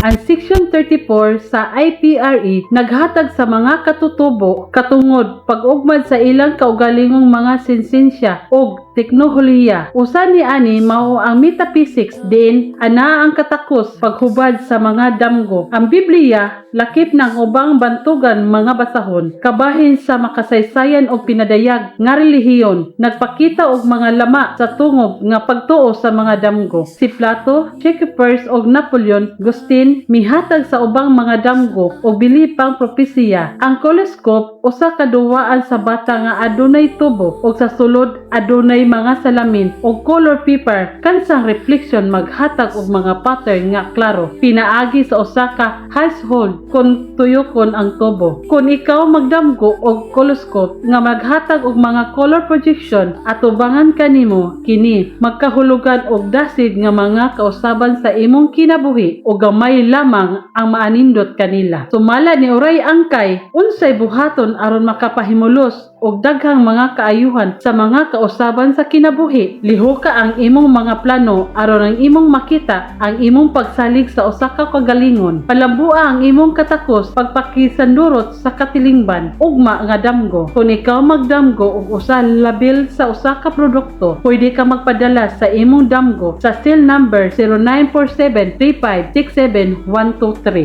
Ang Section 34 sa IPRE naghatag sa mga katutubo katungod pag-ugmad sa ilang kaugalingong mga siyensya ug teknolohiya. Usa ni ani mao ang metaphysics, diin anaa ang katakos paghubad sa mga damgo. Ang Biblia, lakip ng ubang bantugan mga basahon kabahin sa makasaysayan og pinadayag nga relihiyon, nagpakita og mga lama sa tungob nga pagtuo sa mga damgo. Si Plato, Shakespeare og Napoleon Gustin mihatag sa ubang mga damgo og bilipang propesiya. Ang coloscope, usa ka duwaan sa bata nga adunay tubo ug sa sulod adunay mga salamin og color paper kansang reflection maghatag og mga pattern nga klaro pinaagi sa usa ka household kon tuyokon ang tubo. Kung ikaw magdamgo og coloscope nga maghatag og mga color projection atubangan kanimo, kini magkahulugan og dasig nga mga kausaban sa imong kinabuhi o gamay lamang ang maanindot kanila. Sumala ni Uray Angkay, unsay buhaton aron makapahimulos og daghang mga kaayuhan sa mga kausaban sa kinabuhi? Lihoka ang imong mga plano aron ang imong makita ang imong pagsalig sa usa ka kagalingon. Palambua ang imong katakos pagpakisandurot sa katilingban. Ugma nga damgo. Kung ikaw magdamgo og usa labil sa usa ka produkto, pwede ka magpadala sa imong damgo sa cell number 0947 3567 123.